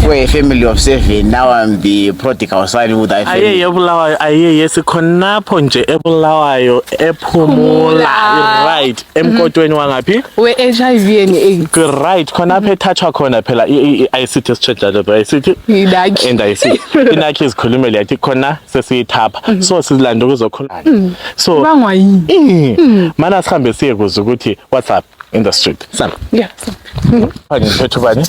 We're a family of seven. Now I'm the prodigal son with that family. Ayeye eBulawayo, ayeye, sikhonapho nje eBulawayo, ePhumula. Phumula. Right, emkotweni wangaphi? We-HIV and AIDS. Right, khonapho ethathwa khona phela ayisithi esitshedlalo, ayisithi Inaki. And ayisithi inakhi izikhulumele yathi khona sesiyithapha, so silanda ukuzokhuluma, so Bangwa yini? Mana sihambe siye kuze ukuthi what's up in the street, sam. Yeah. Ngiphethe ubani?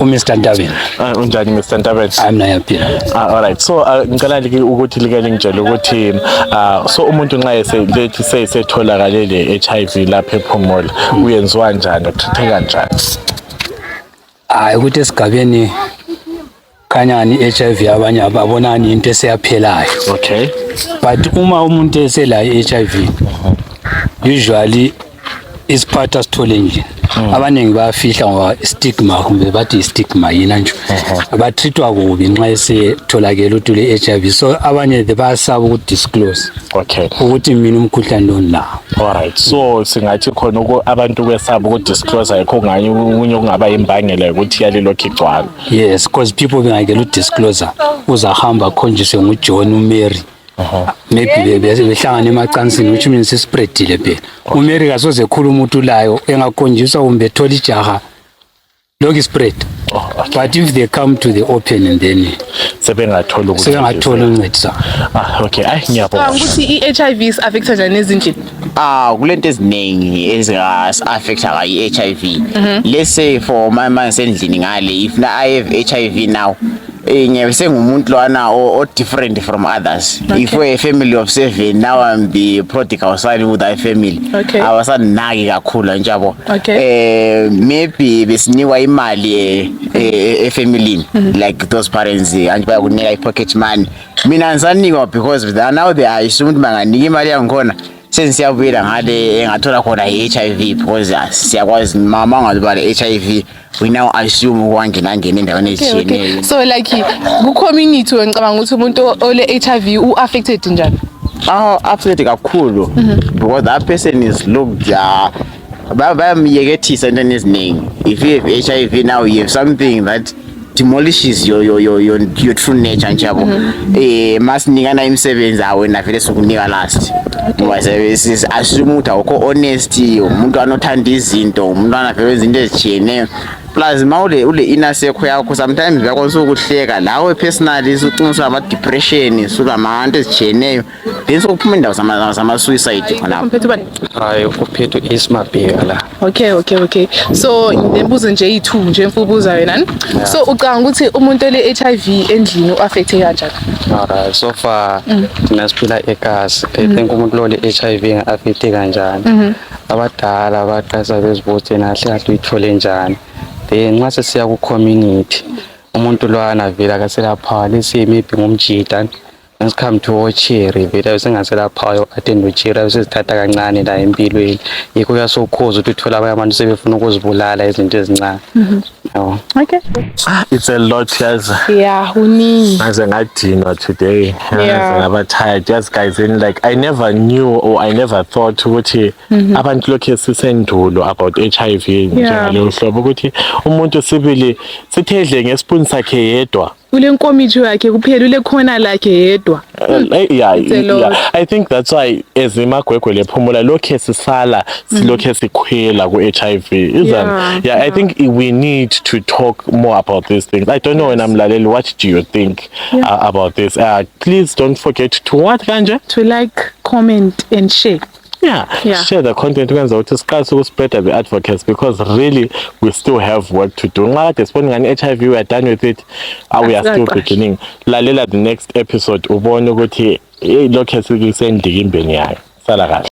UMr Ntabeni. Ah, unjani, Mr Ntabeni? Hayi, mina ngiyaphila. Ah, alright. So ngicela like ukuthi like ngitshele ukuthi so umuntu nxa ese lethi setholakale le HIV lapha ePhumula, uyenziwa njani, uthatheka kanjani? Hayi, ukuthi esigabeni khanyani i-HIV abanye ababonani into eseyaphelayo. But uma umuntu eselayo i-HIV, usually isiphatha sithole nje. Abaningi bayafihla ngoba stigma, kumbe bathi stigma yina nje. Batreatwa kubi nxa esetholakele ukuthi ule HIV. So abanye bayasaba ukudisclose ukuthi mina umkhuhlane lo nawo. Alright. So singathi khona abantu kwesaba ukudisclose, ayikho nganye okunye okungaba imbangela ukuthi yalilokhu igcwala. Yes, because people bengayekela udisclose, uzahamba akhonjiswe nguJohn, uMary. Maybe behlangana emacansini, which means ispreadile phela. UMary kasoze ekhuluma ukuthi ulayo, engakhonjiswa kumbe ethola ijaha lokhu ispread. Oh, okay. But if they come to the open and then sebengathola ukuthi sebengathola uncedisana. Ah, okay. Ay, ngiyabonga. Cabanga ukuthi i-HIV is-affecta njani ezindlini? Ah, kulento eziningi ezingasi-affecta ka i-HIV. Let's say for my man sendlini ngale, if na I have HIV now, ngiyabe sengumuntu lwana o different from others. If we're a family of seven, now I'm the prodigal son with that family. Abasanaki kakhulu nje, yabo. Maybe besinikwa imali efamilini, like those parents, anti bayakunika i-pocket money. Mina ngisanikwa because now they are assume ukuthi banganika imali yangikhona sensiyabuyela ngale engathola khona i-HIV, because siyakwazi mama ngabe le HIV, we now assume ukwangena ngena endaweni ezitshiyeneyo. So like ku-community, wena ngicabanga ukuthi umuntu ole HIV u-affected njani? Ah, absolutely kakhulu, because that person is looked bayamyekethisa entweni eziningi. If you have HIV now, you have something that demolishes your true nature nje, yabo. Masinikana imisebenzi, awena vele sokunika last, ngoba assume ukuthi awukho honest, umuntu anothanda izinto, umuntu anavele wenza into ezitshiyeneyo. Plus ma ule inner circle yakho, sometimes bayakwanisa ukuhleka lawe personally, sucina sulama-depression, sulama-nto ezitshiyeneyo, then sokuphuma indawo zama-suicide khonapho. Umphethe ubani? Hayi, uphethe u-Ismabheka la. Okay, so nginembuzo nje eyi-two nje mfubuza wena ni. So ucabanga ukuthi umuntu ole HIV endlini u-affecte kanjani? Alright, so far thina siphila ekasi. I think umuntu lo le-HIV nga-affecte kanjani, abadala baqasa bezibuza yena kahle kahle uyithole njani. Then nxa sesiya ku-community, umuntu lwana vele akaselaphawa, lesiye maybe ngumjida ngesikhathi ocherry vele sengaselaphawa, attend ucherry sezithatha kancane la empilweni, yikho kuyasokhoza ukuthi uthole abanye abantu sebefuna ukuzibulala, izinto ezincane, yabo. Okay. It's a lot, yes. Yeah, kuningi. Ngaze ngadinwa today. Ngaze ngaba tired. Yes guys, and like I never knew or I never thought ukuthi abantu lokhu sisendulo about HIV njengaleyo hlobo, ukuthi umuntu sibili sithedle ngespoon sakhe yedwa. Ule nkomishi yakhe kuphela, ule khona lakhe yedwa. Yeah, It's a lot. yeah. I think that's why as iMagwegwe lePhumula lokhe sisala silokhe sikhwela ku-HIV, isn't? Yeah. Yeah, I think we need to talk more about these things. I don't know when I'm mlaleli, what do you think about this? Please don't forget to what kanje? To like, comment and share. Yeah, share the content ukwenza ukuthi siqalise ukuspreada the advocates, because really we still have work to do. Nxa kade sibona ngani HIV, we are done with it, we are still Asikaqali. beginning. Lalela the next episode ubone ukuthi hey, lokhe sisendikimbeni yayo. Sala kahle.